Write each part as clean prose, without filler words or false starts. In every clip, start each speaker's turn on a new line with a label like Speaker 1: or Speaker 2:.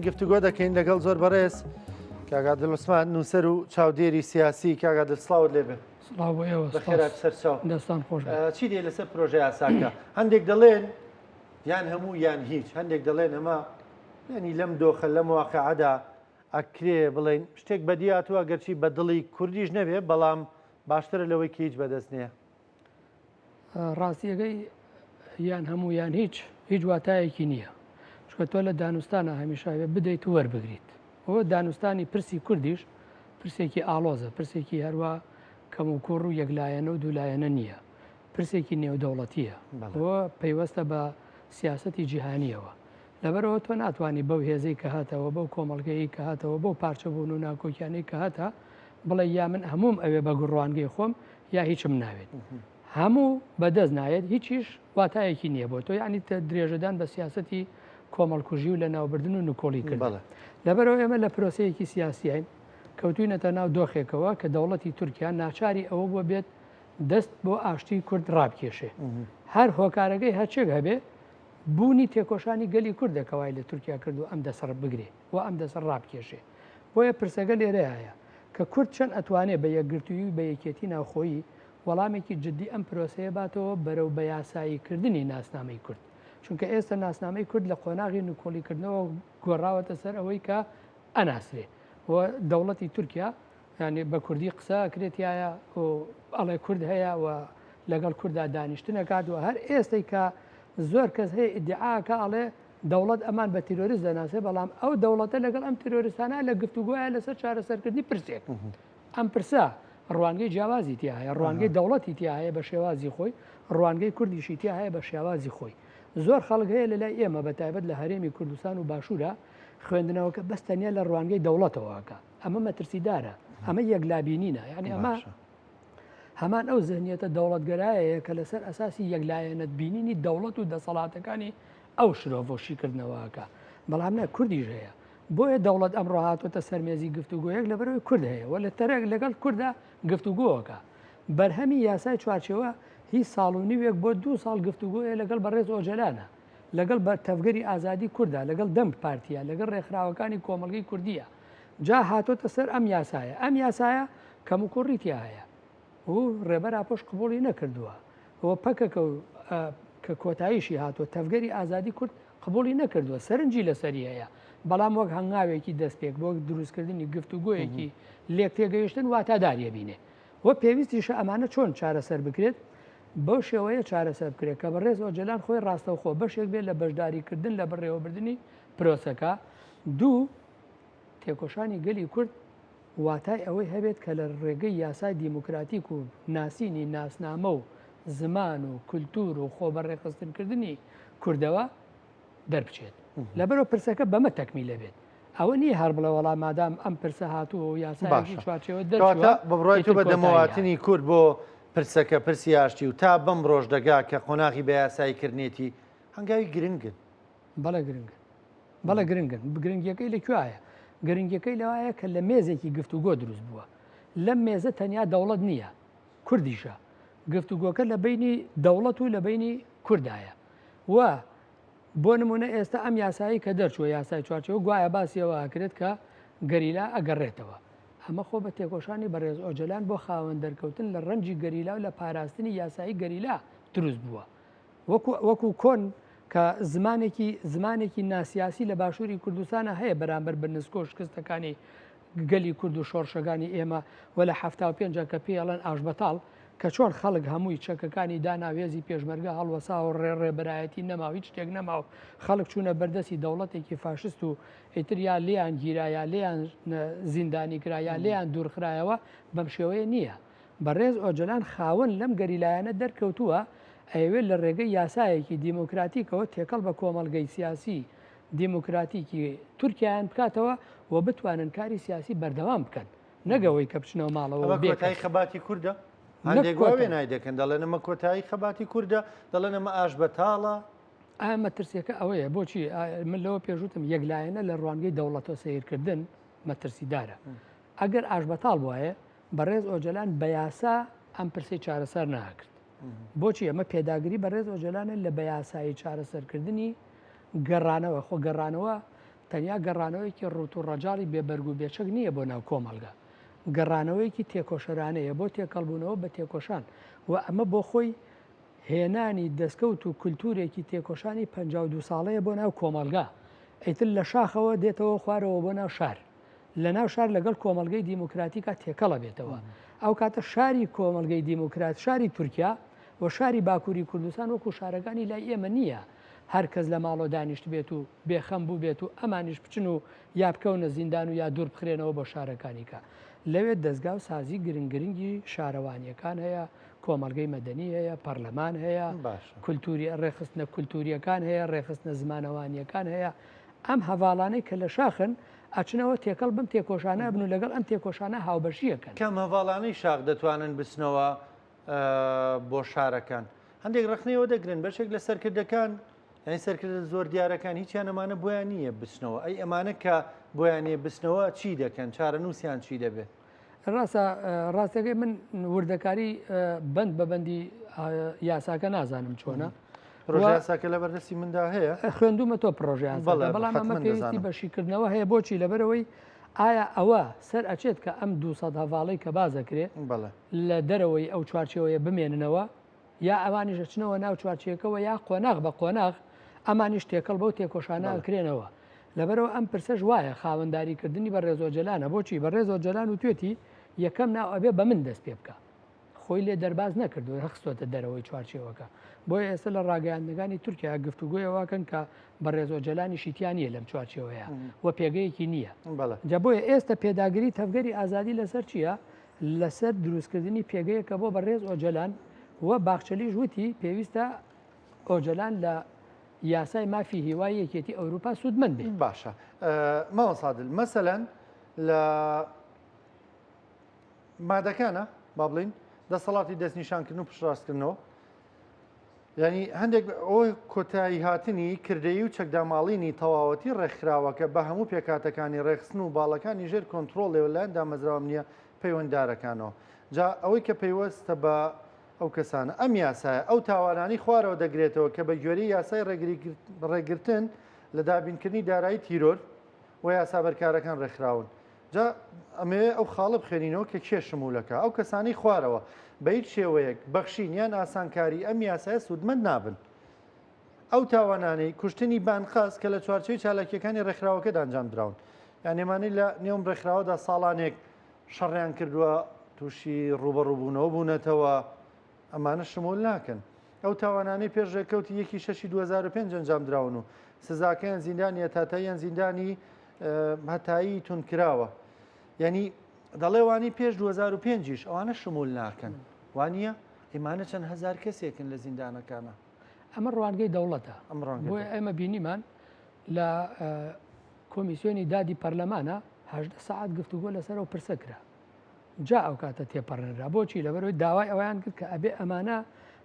Speaker 1: گفتوگۆ دەکەین لەگەڵ زۆر بەڕێز کاک عادل عوسمان نووسەر و چاودێری سیاسی کاک عادل سڵاوت لێبێ
Speaker 2: سڵاو بۆ ئێوە
Speaker 1: بەخێرات سەرچاو
Speaker 2: دەستان خۆش
Speaker 1: چی دێ لەسەر پرۆژە یاساکە هەندێک دەڵێن یان هەموو یان هیچ هەندێک دەڵێن ئەمە ینی لەم دۆخە لەم واقعەدا ئەکرێ بڵێن شتێک بەدیاتوە گەرچی بە دڵی کوردیش نەبێ بەڵام باشترە لەوەی کە هیچ بەدەست نییە
Speaker 2: ڕاستیەکەی یان هەموو یان هیچ هیچ واتایەکی نییە چونکە تۆ لە دانوستانە هەمیشە بدەیت و وەربگریت ئەوە دانوستانی پرسی کوردیش پرسێکی ئاڵۆزە پرسێکی هەروە کەم و کوڕ و یەکلایەنە و دوولایەنە نییە پرسێکی نێودەوڵەتیە ئەوە پەیوەستە بە سیاستی جیهانیەوە لەبەرەوە تۆ ناتوانانی بەو هێزەی کە هاتەوە بەو کۆمەڵگەیە کە هاتەوە بەو پارچە بوون و ناکۆکیانەی کە هاتە بڵێ یا من هەمووم ئەوێ بە گوڕوانگەی خۆم یا هیچم ناوێت هەموو بەدەست نایەت هیچیش واتایەکی نییە بۆ تۆ یعنی درێژەدان بە سیاستی کۆمەڵکوژی و لە ناوبردن و نکۆڵی کرد لەبەرەوە ئێمە لە پرۆسەیەکی سیاسیین کەوتوینەتە ناو دۆخێکەوە کە دەوڵەتی تورکیا ناچاری ئەوە بووە بێت دەست بۆ ئاشتی کورد ڕابکێشێ هەر هۆکارەکەی هەرچێک هەبێ بوونی تێکۆشانی گەلی کوردە کەوای لە تورکیا کردو ئەم دەسڕ بگرێ و ئەم دەسڕ ڕابکێشێ بۆیە پرسەکە لێرەیایە کە کورد چەند ئەتوانێ بە یەکگرتوویی و بە یەکێتی ناوخۆیی وەڵامێکی جدی ئەم پرۆسەیە باتەوە بەرەو بە یاسایی کردنی ناسنامەی کورد چونکە ئێستا ناسنامەی کورد لە قۆناغی نکۆڵی کردنەوە گۆڕاوەتە سەر ئەوەی کە ئەناسرێ و دەوڵەتی تورکیا یانی بە کوردی قسە ئەکرێت تایە و ئەڵێ کورد هەیە و لەگەڵ کوردا دانیشتن ئەکات و هەر ئێستەی کە زۆر کەس هەیە ئیدعاکە ئەڵێ دەوڵەت ئەمان بە تیرۆریست دەناسێ بەڵام ئەو دەوڵەتە لەگەڵ ئەم تیرۆریستانە لە گفتوگۆیە لەسەر چارەسەرکردنی پرسێک ئەم پرسە ڕوانگەی جیاوازی تیا هەیە ڕوانگەی دەوڵەتی تیا هەیە بە شێوازی خۆی ڕوانگەی کوردیشی تیا هەیە بە شێوازی خۆی زۆر خەڵک هەیە لە لای ئێمە بە تایبەت لە هەرێمی کوردستان و باشوورە خوێندنەوەکە بەس تەنیا لە ڕوانگەی دەوڵەتەوەکە ئەمە مەترسیدارە ئەمە یەکلابینینە یعنی ئەمە هەمان ئەو زهنیەتە دەوڵەتگەرایەیە کە لەسەر ئەساسی یەکلایەنەت بینینی دەوڵەت و دەسەڵاتەکانی ئەو شرۆڤە و شیکردنەوە ئەکا. بەڵام نا کوردیش هەیە. بۆیە دەوڵەت ئەمڕۆ هاتۆتە سەر مێزی گفتوگۆیەک لەبەرئەوەی کورد هەیە و لە تەرەک لەگەڵ کوردا گفتوگۆ ئەکا. بەرهەمی یاسای چوارچێوە هی ساڵ و نیوێک بۆ دوو ساڵ گفتوگۆیە لەگەڵ بەڕێز ئۆجەلانە، لەگەڵ بە تەڤگەری ئازادی کوردە، لەگەڵ دەم پارتیە، لەگەڵ ڕێکخراوەکانی کۆمەڵگەی کوردیە. جا هاتۆتە سەر ئەم یاسایە. ئەم یاسایە کەموکوڕی تیا هەیە و ڕێبەر ئاپۆش قبوڵی نەکردووە و پەکەکە و کە کۆتاییشی هاتووە تەڤگەری ئازادی کورد قبوڵی نەکردووە، سەرنجی لەسەری هەیە، بەڵام وەک هەنگاوێکی دەستپێک بۆ دروستکردنی گفتوگۆیەکی لێکتێگەیشتن واتاداری ئەبینێ و پێویستیشە ئەمانە چۆن چارەسەر بکرێت بەو شێوەیە چارەسەر بکرێت کە بەڕێز ئۆجەلان خۆی ڕاستەوخۆ بەشێک بێت لە بەشداریکردن لە بەڕێوەبردنی پرۆسەکە، دوو، تێکۆشانی گەلی کورد واتای ئەوەی هەبێت کە لە ڕێگەی یاسای دیموکراتیک و ناسینی ناسنامە و زمان و کولتوور و خۆبەڕێکخستنکردنی کوردەوە دەربچێت. لەبەرئەوە پرسەکە بەمە تەکمیلە بێت. ئەوە نییە هەر بڵێ وەڵا مادام ئەم پرسە هاتووە و یاسایەکی
Speaker 1: باشە.
Speaker 2: چوارچێوە
Speaker 1: کەواتە
Speaker 2: دەرچووە
Speaker 1: بە بڕوای تۆ
Speaker 2: ئیتر
Speaker 1: بە
Speaker 2: کۆتایی هات.
Speaker 1: دەمەواتنی کورد بۆ پرسەکە، پرسی ئاشتی و تا بەم ڕۆژ دەگا کە قۆناغی بەیاساییکردنێتی، هەنگاوی گرنگن.
Speaker 2: بەڵێ گرنگن. بەڵێ گرنگن. گرنگیەکەی لە کوێایە؟ گرنگیەکەی لەوایە کە لە مێزێکی گفتوگۆ دروست بووە. لەم مێزە تەنیا دەوڵەت نییە، کوردیشە. گفتوگۆکە لە بەینی دەوڵەت و لە بەینی کوردایە. و بۆ نمونە ئێستا ئەم یاسایی کە دەرچووە یاسای چوارچێوە گوایە باسی ئەوە ئەکرێت کە گەریلا ئەگەڕێتەوە. ئەمە خۆ بە تێکۆشانی بەڕێز ئۆجەلان بۆ خاوەن دەرکەوتن لە ڕەنجی گەریلا و لە پاراستنی یاسایی گەریلا دروست بووە. وەکو وەکو کۆن کە زمانێکی زمانێکی ناسیاسی لە باشووری کوردستانە هەیە بەرامبەر بە نسکۆ شکستەکانی گەلی کورد و شۆڕشەکانی ئێمە و لە 75 کە پێی ئەڵێن ئاشبەتاڵ کە چۆن خەڵک هەمووی چەکەکانی دانا و هێزی پێشمەرگە هەڵوەسا و ڕێ ڕێبەرایەتی نەما و هیچ شتێک نەما و خەڵک چوونە بەردەستی دەوڵەتێکی فاشست و ئیتر یا لێیان گیرا یا لێیان زیندانی کرا یا لێیان دوورخرایەوە بەم شێوەیە نییە. بەڕێز ئۆجەلان خاوەن لەم گەریلایانە دەرکەوتووە ئەیەوێت لە ڕێگەی یاسایەکی دیموکراتیکەوە تێکەڵ بە کۆمەڵگەی سیاسی دیموکراتیکی تورکیایان بکاتەوە و بتوانن کاری سیاسی بەردەوام بکەن نەک ئەوەی کە بچنەوە ماڵەوە
Speaker 1: ئەمە
Speaker 2: و بێ
Speaker 1: کۆتایی
Speaker 2: کەس.
Speaker 1: خەباتی کوردە؟
Speaker 2: نەک
Speaker 1: هەندێک وا
Speaker 2: کۆتا.
Speaker 1: وێنای دەکەن دەڵێن ئەمە کۆتایی خەباتی کوردە، دەڵێن ئەمە ئاشبەتاڵە.
Speaker 2: ئایا مەترسیەکە ئەوەیە بۆچی من لەوە پێشوتم یەکلایەنە لە ڕوانگەی دەوڵەتەوە سەیرکردن مەترسیدارە ئەگەر ئاشبەتاڵ بوایە بەڕێز ئۆجەلان بە یاسا ئەم پرسەی چارەسەر ناکرد. بۆچی ئەمە پێداگری بەڕێز ئۆجەلانە لە بە یاسایی چارەسەرکردنی گەڕانەوە، خۆ گەڕانەوە تەنیا گەڕانەوەیەکی ڕووت و ڕەجاڵی بێ بەرگ و بێچەک نییە بۆ ناو کۆمەڵگە، گەڕانەوەیەکی تێکۆشەرانەیە بۆ تێکەڵبوونەوە بە تێکۆشان و ئەمە بۆ خۆی هێنانی دەستکەوت و کولتوورێکی تێکۆشانی 52 ساڵەیە بۆ ناو کۆمەڵگا. ئیتر لە شاخەوە دێتەوە خوارەوە بۆ ناو شار. لە ناو شار لەگەڵ کۆمەڵگەی دیموکراتیکا تێکەڵ ئەبێتەوە. ئەو کاتە شاری کۆمەڵگەی دیموکرات، شاری تورکیا و شاری باکووری کوردستان وەکوو شارەکانی لای ئێمە نییە هەر کەس لە ماڵۆ دانیشتبێت و بێ خەم بووبێت و ئەمانیش بچن و یا بکەونە زیندان و یا دوور بخرێنەوە بۆ شارەکانی کە لەوێ دەزگا و سازی گرنگ گرنگی شارەوانییەکان هەیە، کۆمەڵگەی مەدەنی هەیە، پەرلەمان هەیە، کولتووری ڕێکخستنە کولتوورییەکان هەیە، ڕێکخستنە زمانەوانییەکان هەیە. ئەم هەڤاڵانەی کە لە شاخن ئەچنەوە تێکەڵ بەم تێکۆشانە ئەبن و لەگەڵ ئەم تێکۆشانە هاوبەشییەکەن.
Speaker 1: کام هەڤاڵانەی شاخ دەتوانن بچنەوە بۆ شارەکان؟ هەندێک ڕەخنەی ئەوە دەگرن بەشێک لە سەرکردەکان یانی سەرکردە زۆر دیارەکان هیچیان ئەمانە بۆیان نییە بچنەوە، ئەی ئەمانە کە بۆیان نییە بچنەوە چی دەکەن؟ چارەنووسیان چی دەبێت؟
Speaker 2: ڕاستە ڕاستەکەی من وردەکاری بەند بە بەندی یاساکە نازانم چۆنە
Speaker 1: پرۆژەیاساکە لە بەردەستی مندا هەیە
Speaker 2: خوێندومە تۆ پرۆژەیاساکە بەڵام ئەمە پێویستی بە شیکردنەوە هەیە بۆچی لەبەرەوەی ئایا ئەوە سەر ئەچێت کە ئەم 200 هەڤاڵەی کە بازەکرێ لە دەرەوەی ئەو چوارچێوەیە بمێننەوە یا ئەوانیش ئەچنەوە ناو چوارچێکەوە یا قۆناغ بە قۆناغ ئەمانیش تێکەڵ بەو تێکۆشانە ئەکرێنەوە. لەبەرئەوە ئەم پرسەش وایە خاوەنداری کردنی بەڕێز ئۆجەلانە. بۆچی؟ بەڕێز ئۆجەلان وتوێتی یەکەم ناو ئەبێ بە من دەست پێ بکا. خۆی لێ دەرباز نەکردووە، نەخستۆتە دەرەوەی چوارچێوەکە. بۆیە ئێستا لە ڕاگەیاندنەکانی تورکیا گفتوگۆی ئەوە ئەکەن کە بەڕێز ئۆجەلانیشی تیا نییە لەم چوارچێوەیە و پێگەیەکی نییە. جا بۆیە ئێستا پێداگری تەڤگەری ئازادی لەسەر چییە؟ لەسەر دروستکردنی پێگەیەکە بۆ بەڕێز ئۆجەلان و باخچەلیش وتی پێویستە ئۆجەلان لە یاسای مافی هیوای یەکێتی ئەوروپا سوودمەند بێت.
Speaker 1: باشە مامۆستا عادل مەسەلەن لە مادەکانە با بڵین دەسەڵاتی دەستنیشانکردن و پشتڕاستکردنەوە یعنی هەندێک ئەو کۆتایی هاتنی کردەیی و چەکداماڵینی تەواوەتی ڕێکخراوەکە بە هەموو پێکهاتەکانی ڕێکخستن و باڵەکانی ژێر کۆنترۆڵێ و لایەن دامەزراوە ئەمنییە پەیوەنددارەکانەوە. جا ئەوەی کە پەیوەستە بە ئەو کەسانە ئەم یاسایە ئەو تاوانانەی خوارەوە دەگرێتەوە کە بە گوێرەی یاسای ڕێگرتن لە دابینکردنی دارایی تیرۆر و یاسا بەرکارەکان ڕێکخراون. جا ئەمەوێ ئەو خاڵە بخوێنینەوە کە کێ شمولەکە ئەو کەسانەی خوارەوە بە هیچ شێوەیەک بەخشین یان ئاسانکاری ئەم یاسایە سوودمەند نابن. ئەو تاوانانەی کوشتنی بانقەست کە لە چوارچێوەی چالاکییەکانی ڕێکخراوەکەدا ئەنجام دراون یان ئێمانەی لە نێوم ڕێکخراوەدا ساڵانێک شەڕیان کردووە تووشی ڕووبەڕووبوونەوە بوونەتەوە ئەمانە شمول ناکەن. ئەو تاوانانەی پێش ڕێککەوتی یەکی شەشی 2005 ئەنجام دراون و سزاکەیان زیندانی هەتاتایی یان زیندانی هەتایی توندکراوە. یعنی دەڵێ وانی پێش 2005 یش ئەوانە شمول ناکەن. وانە ئیمانە چەند هەزار کەسێکن لە زیندانەکانە.
Speaker 2: ئەمە ڕوانگەی دەوڵەتە. بۆیە ئێمە بینیمان لە کۆمیسیۆنی دادی پەرلەمانە 18 سەعات گفتوگۆ لەسەر ئەو پرسە کرا. جا ئەو کاتە تێپەڕێنرا. بۆچی؟ لەبەرئەوەی داوای ئەوەیان کرد کە ئەبێ ئەمانە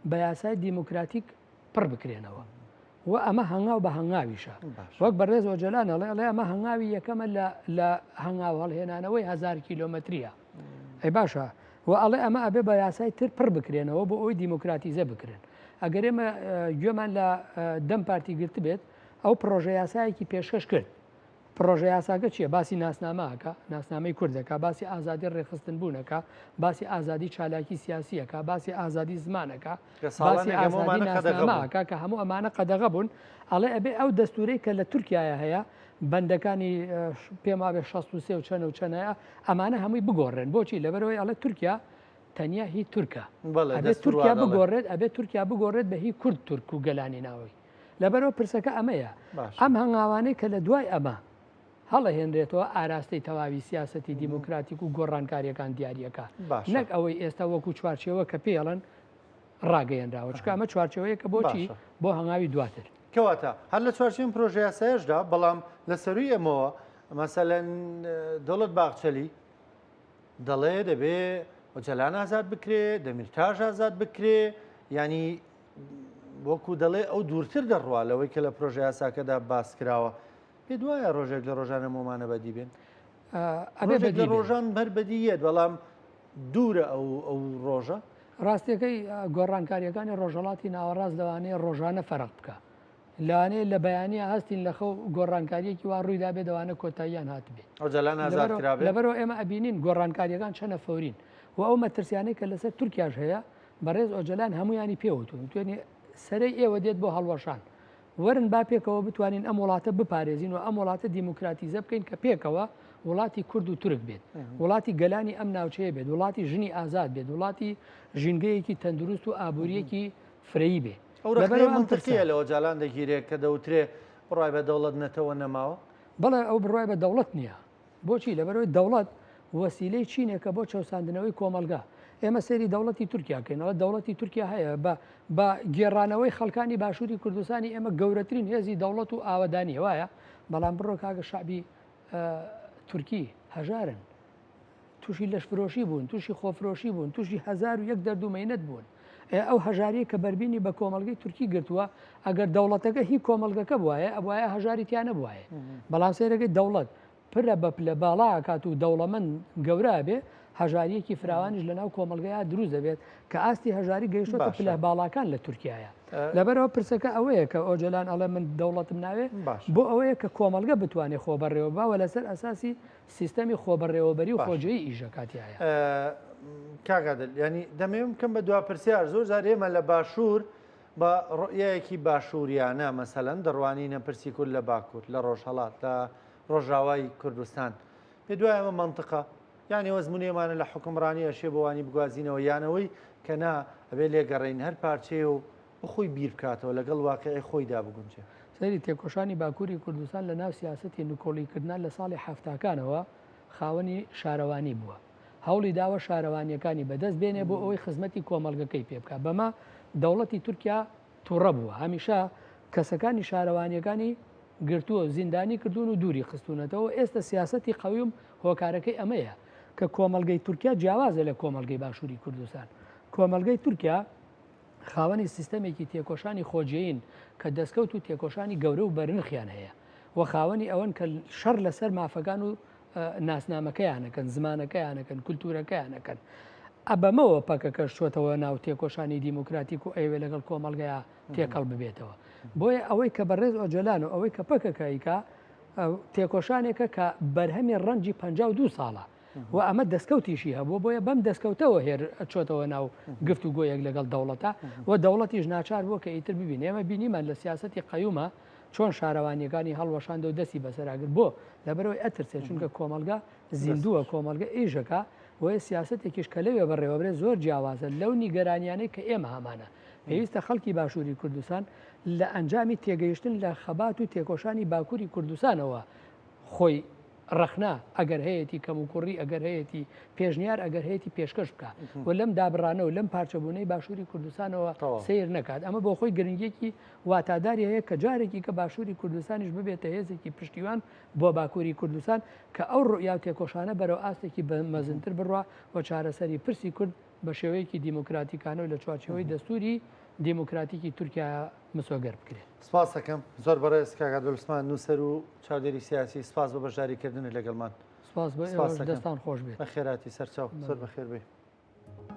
Speaker 2: بە یاسای دیموکراتیک پڕ بکرێنەوە و ئەمە هەنگاو بە هەنگاویشە. وەک بەڕێز ئۆجەلان ئەڵێ، ئەڵێ ئەمە هەنگاوی یەکەمە لە هەنگاو هەڵهێنانەوەی هەزار کیلۆمەترییە. ئەی باشە و ئەڵێ ئەمە ئەبێ بە یاسای تر پڕ بکرێنەوە بۆ ئەوەی دیموکراتیزە بکرێن. ئەگەر ئێمە گوێمان لە دەم پارتی گرتبێت، ئەو پڕۆژە یاسایەکی پێشکەش کرد. پڕۆژە یاساکە چییە؟ باسی ناسنامە ئەکا، ناسنامەی کورد ئەکا، باسی ئازادی ڕێکخستن بوون ئەکا، باسی ئازادی چالاکی سیاسی ئەکا، باسی ئازادی زمان ئەکا، باسی ئازادی ناسنامە ئەکا کە هەموو ئەمانە قەدەغە بوون. ئەڵێ ئەبێ ئەو دەستوورەی کە لە تورکیایە هەیە، بەندەکانی پێم وابێ 63 و چەنە و چەنە هەیە، ئەمانە هەمووی بگۆڕێن. بۆچی؟ لەبەرئەوەی ئەڵێ تورکیا تەنیا هی تورکە. ئەبێ تورکیا بگۆڕێت، ئەبێ تورکیا بگۆڕێت بە هی کورد، تورک و گەلانی ناوەی. لەبەرئەوە پرسەکە ئەمەیە، ئەم هەنگاوانەی کە لە دوای ئەمە هەڵەهێنرێتەوە ئاراستەی تەواوی سیاسەتی دیموکراتیک و گۆڕانکارییەکان دیارییەکا، نەک ئەوەی ئێستا وەکو چوارچێوە کە پێیەڵێن ڕاگەیەنراوە، چونکە ئەمە چوارچێوەیەکە بۆچی؟ بۆ هەنگاوی دواتر.
Speaker 1: کەواتە هەر لە چوارچێوەی پرۆژەیاسایەشدا، بەڵام لە سەرووی ئەمەوە مەسەلەن دەوڵەت باخچەلی دەڵێ دەبێ ئۆجەلان ئازاد بکرێ، دەمیرتاش ئازاد بکرێ، یانی وەکو دەڵێ ئەو دوورتر دەڕوا لەوەی کە لە پرۆژە یاساکەدا باس کراوە. پێت وایە ڕۆژێک لە ڕۆژان هەموومانە بەدی بێن؟
Speaker 2: ئەبێ
Speaker 1: ڕۆژێک
Speaker 2: بەدی
Speaker 1: لە
Speaker 2: بێن.
Speaker 1: ڕۆژان هەر بەدی یەت، بەڵام دوورە ئەو ئەو ڕۆژە.
Speaker 2: ڕاستیەکەی گۆڕانکاریەکانی ڕۆژهەڵاتی ناوەڕاست لەوانەیە ڕۆژانە فەرق بکا. لەوانەیە لە بەیانیا هەستین لە خەو گۆڕانکارییەکی وا ڕووی دابێت ئەوانە کۆتاییان هاتبێ.
Speaker 1: ئۆجالان ئازاد کرابێ.
Speaker 2: لەبەرئەوە ئێمە ئەبینین گۆڕانکارییەکان چەنە فەورین و ئەو مەترسیانەی کە لەسەر تورکیاش هەیە بەڕێز ئۆجالان هەموویانی پێ وتوون وتوێنی سەرەی ئێوە دێت بۆ هەڵوەشان وەرن با پێکەوە بتوانین ئەم وڵاتە بپارێزین و ئەم وڵاتە دیموکراتیزە بکەین کە پێکەوە وڵاتی کورد و تورک بێت وڵاتی گەلانی ئەم ناوچەیە بێت وڵاتی ژنی ئازاد بێت وڵاتی ژینگەیەکی تەندروست و ئابووریەکی فرەیی بێ.
Speaker 1: ئەو ڕەخنەیە مەنتقییە لە ئۆجالان دەگیرێ کە دەوترێ بڕوای بە دەوڵەت نەتەوە نەماوە؟
Speaker 2: بەڵێ ئەو بڕوای بە دەوڵەت نییە. بۆچی؟ لەبەرئەوەی دەوڵەت وەسیلەی چینێکە بۆ چەوساندنەوەی کۆمەڵگا. ئێمە سەیری دەوڵەتی تورکیا کەین، ئەڵێ دەوڵەتی تورکیا هەیە بە بە گێڕانەوەی خەڵکانی باشووری کوردستانی ئێمە گەورەترین هێزی دەوڵەت و ئاوەدانییە وایە؟ بەڵام بڕۆ کاکە شەعبی تورکی هەژارن. تووشی لەشفرۆشی بوون، تووشی خۆفرۆشی بوون، تووشی 1001 دەرد و مەینەت بوون. ئێ ئەو هەژارییە کە بەربینی بە کۆمەڵگەی تورکی گرتووە، ئەگەر دەوڵەتەکە هی کۆمەڵگەکە بوایە، ئەبوایە هەژاری تیا نەبوایە. بەڵام سەیرەکەی دەوڵەت پلە بە پلە باڵا ئەکات و دەوڵەمەند گەورە ئەبێ، هەژارییەکی فراوانیش لەناو کۆمەڵگەیا دروست دەبێت کە ئاستی هەژاری گەیشتۆتە پلە باڵاکان لە تورکیایا. لەبەرئەوە پرسەکە ئەوەیە کە ئۆجەلان ئەڵێ من دەوڵەتم ناوێ، بۆ ئەوەیە کە کۆمەڵگە بتوانێ خۆبەڕێوە ببا و لەسەر ئەساسی سیستەمی خۆبەڕێوەبەری و خۆجێی ئیش ئەکات تیایا.
Speaker 1: کاک عادل یانی دەمەوێ بکەم بە دوا پرسیار زۆر جار ئێمە لە باشوور بە ڕوئیایەکی باشووریانە مەسەلەن دەڕوانینە پرسی کورد لە باکوور لە ڕۆژهەڵات لە ڕۆژاوای کوردستان پێ دوای ئەمە مەنتقە یانی ئەزموونێمانە لە حوکمڕانی ئەشێ بۆوانی بگوازینەوە یانەوەی کە نا ئەبێ لێگەڕێین هەر پارچەیە و بۆ خۆی بیر بکاتەوە لەگەڵ واقیعی خۆیدا بگونجێ.
Speaker 2: سەیری تێکۆشانی باکووری کوردستان لە ناو سیاسەتی نکۆڵی کردنا لە ساڵی حەفتاکانەوە خاوەنی شارەوانی بووە. هەوڵی داوە شارەوانییەکانی بە دەست بێنێ بۆ ئەوەی خزمەتی کۆمەڵگەکەی پێ بکا. بەمە دەوڵەتی تورکیا تووڕە بووە. هەمیشە کەسەکانی شارەوانییەکانی گرتووە و زیندانی کردوون و دووری خستوونەتەوە. ئێستە سیاسەتی قەویوم هۆکارەکەی ئەمەیە کە کۆمەڵگەی تورکیا جیاوازە لە کۆمەڵگەی باشووری کوردستان. کۆمەڵگەی تورکیا خاوەنی سیستەمێکی تێکۆشانی خۆجێین کە دەستکەوت و تێکۆشانی گەورە و بەرنرخیان هەیە و خاوەنی ئەوەن کە شەڕ لەسەر مافەکان و ناسنامەکەیانەکەن، زمانەکەیانەکەن، کولتوورەکەیانەکەن. بەمەوە پەکەکەش چۆتەوە ناو تێکۆشانی دیموکراتیک و ئەیەوێ لەگەڵ کۆمەڵگەیا تێکەڵ ببێتەوە. بۆیە ئەوەی کە بەڕێز ئۆجەلان و ئەوەی کە پەکەکە ئەیکا تێکۆشانێکە کە بەرهەمی ڕەنجی 52 ساڵە. و ئەمە دەستکەوتیشی هەبووە، بۆیە بەم دەستکەوتەوە هێر چۆتەوە ناو گفتوگۆیەک لەگەڵ دەوڵەتە و دەوڵەتیش ناچار بووە کە ئیتر ببینێ. ئێمە بینیمان لە سیاسەتی قەیومە چۆن شارەوانییەکانی هەڵوەشاندەوە دەستی بەسەرا گرت. بۆ؟ لەبەرئەوەی ئەترسێ، چونکە کۆمەڵگە زیندووە، کۆمەڵگە ئیشەکا، بۆیە سیاسەتێکیش کە لەوێ بەڕێوەبرێت زۆر جیاوازە لەو نیگەرانیانەی کە ئێمە هەمانە. پێویستە خەڵکی باشووری کوردستان لە ئەنجامی تێگەیشتن لە خەبات و تێکۆشانی باکووری کوردستانەوە خۆی ڕەخنە ئەگەر هەیەتی، کەموکوڕی ئەگەر هەیەتی، پێشنیار ئەگەر هەیەتی پێشکەش بکا و لەم دابڕانە و لەم پارچەبوونەی باشووری کوردستانەوە سەیر نەکات. ئەمە بۆ خۆی گرنگییەکی واتاداری هەیە کە جارێکی کە باشووری کوردستانیش ببێتە هێزێکی پشتیوان بۆ باکووری کوردستان کە ئەو ڕوئیا و تێکۆشانە بەرەو ئاستێکی مەزنتر بڕوا و چارەسەری پرسی کورد بە شێوەیەکی دیموکراتیکانە و لە چوارچێوەی دەستووری دیموکراتیکی تورکیا مسۆگەر بکرێت.
Speaker 1: سپاس ئەکەم زۆر بەڕێز کاک عادل عوسمان نووسەر و چاودێری سیاسی سپاس بۆ بەشداری کردنت لەگەڵمان.
Speaker 2: سپاس بۆ ئێوەش دەستان خۆش بێت.
Speaker 1: بەخێرهاتی سەرچاو زۆر بەخێر بێی.